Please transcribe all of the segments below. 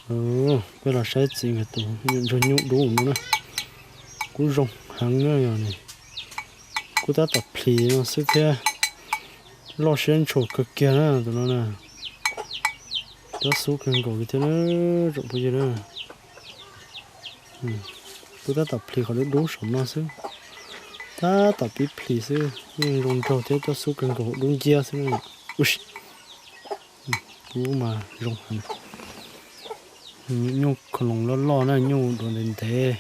Peb los saib txiv nkawd tus nyuam ntsuag nyuj dub no na. Kuj zoo heev na yog ne. Kuj tab tom plhis no xwb thiab. Loj siab ntshua kawg kiag na tus no na. Cob xub kawg nkaus li thiab na, tsoom phooj ywg na. Kuj tab tom plhis qhov dub dub saum no xwb. Tab tom pib plhis xwb yeej zoo nraug thiab, cob xub kawg nkaus, dub nciab xwb na. Kuj mas zoo heev. Nyuj khoom loos loj loj na, nyuj duav ntev ntev,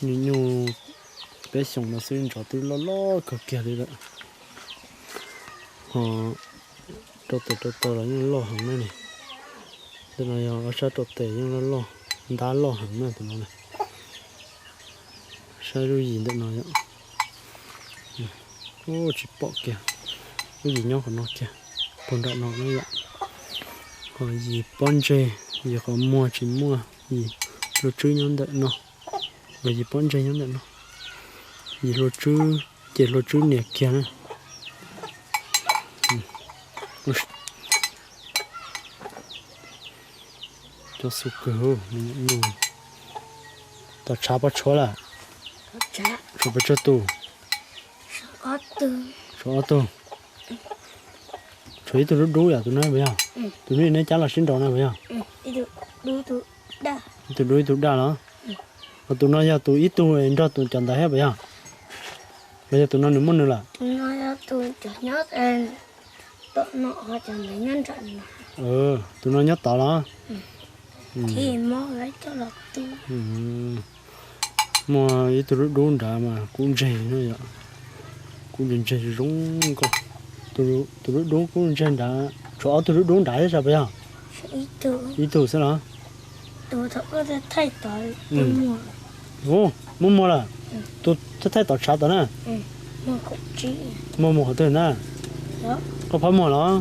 nyuj nyuj peb xyoos no xwb ntsov twb loj loj kawg kiag li lawm. Ho rau tes rau taw los yeej loj heev na ne. Ntawm no yog ob sab rau tes yeej loj loj, ntab loj heev na tus no na. Saib lub yim ntawm no yom. Tsis pom kiag, lub yim nyob qhov no kiag, puag nram no na yom. Ho yim pob ntseg, yim qhov muag tsis muaj, yim hlua tswb nyob ntawm no, yim pob ntseg nyob ntawm no, yim hlua tswb, ces hlua tswb nias kiag na. Cob xub kawg, me nyuam nyuj. Tau tshav pob tshuav lawm? Tshuav pes tsawg tus? Tshuav ob tug. Tshuav ib tug dub dub yom, tus no puas yog? Tus no neb cab los sib nraus no puas yog? Ib tug dub ib tug daj los? Ho tus no yog tus ib tug nrog tus cov ntawd thiab puas yog? Los yog tus no nws muaj nws lawm? Tus no nyob tod los? Muaj ib tug dub dub nrad mas kub ntseg na yom. Kub ntseg ntseg zoo nkauj. Tus dub dub kub ntseg nrad, tshuav ob tug dub dub nrad thiab sas puas yog? Ib tug xwb los? Muaj muag lawm. Tus thaij thaij tod tshav tod na. Muaj mus qhov twg na? Koj phab muag los?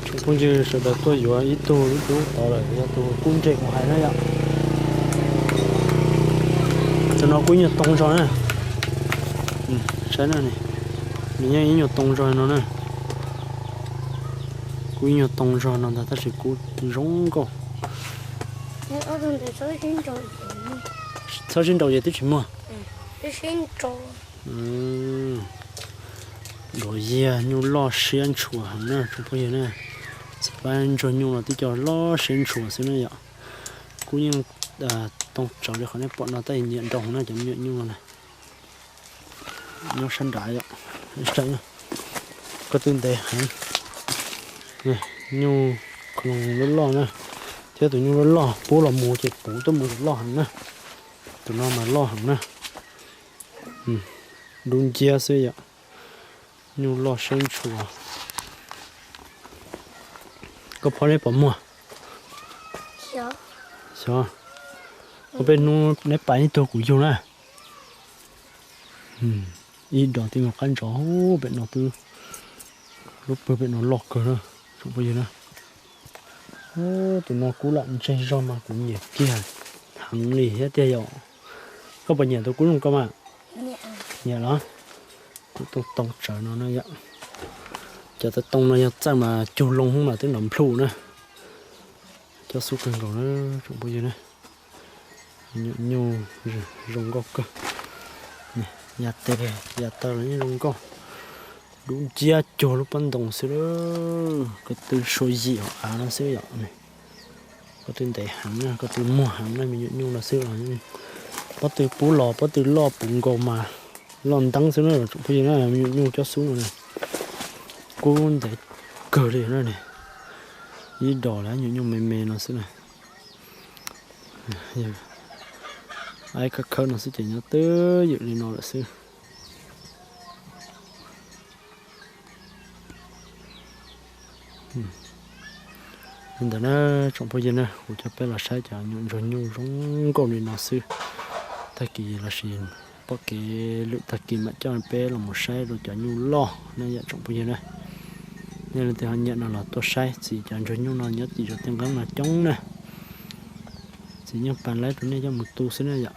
Tsoom phooj ywg sawv daws tuaj yuav ib tug dub dub tod lawm, yog tus kub ntseg kuv hais na yom. Tus no kub ib nyuag toog zog na. Saib na, nws yeej ib nyuag toog zog no na. Kub ib nyuag toog zog no ntag tab sis kub zoo nkauj. Txhob sib nraus ces twb tsis muag. Duav yiag nyuj loj siab ntshua heev na tsoom phooj ywg na. Txiv pab ntsuag nyuj los tib co loj siab ntshua xwb na yom. Kub yeej toog tsawv li qhov nej pom no, tab sis nyiam nrau heev na cov me nyuam nyuj no na. Nyob sab nrad yom. Koj twb ntev heev. Nyuj khoom loj loj na, thiab tus nyuj loj loj pub los mus ces puv tuaj mus loj heev na. Tus no mas loj heev na. Dub nciab xwb yom. Nyuj loj siab ntshua. Koj phob neb puas muag? Xyov, ua peb hnub neb pais ib tug kuv yug na. Ib dos tij mus qab ntsos pem no twb, lub pwg pem no loj kawg na, tsoom phooj ywg na. Tus no kub lam ntseg zog mas kuv nyiam kiag heev li thiab tiag yom. Koj puas nyiam tus kub zoo koj mas? Nyiam los? Kub toog toog tsawv no na yom. Cov tau toog no yog txawj mas cug loo hub mas twb nrov nplhug na. Cob xub kawg nkaus na tsoom phooj ywg na. Nyuam nyuj zoo nkauj kawg. Ya tes ya taw los yeej zoo nkauj. Dub nciab cuag lub pob ntoos xwb. Ko tw sua yim hauv av no xwb yom. Ko tw ntev heev na, ko tw muag heev na, me nyuam nyuj no xwb los. Pob tw pub los pob tw loj puv nkaus mas loj nteeb xwb na tsoom phooj ywg na, me nyuam nyuj cob xub no na. Kub ntev kawg li na. Ib dos lawm nyuam nyuj me me no xwb na. Aib khawb khawb no xwb ces nyob twb ywm li no lawm xwb. Li ntawd na tsoom phooj ywg na, kuv coj peb los saib cov nyuam ntsuag nyuj zoo nkauj li no xwb. Tag kis lossis pom kev lwm tag kis mam coj peb los mus saib rau cov nyuj loj na yom tsoom phooj ywg na. Nej leej twg ho nyiam no los tuaj saib txiv cov ntsuag nyuj no nyob tim zos Tiaj Nqeeb no coob na. Txiv yeej pas laib rau nej coj mus tu xwb na yom.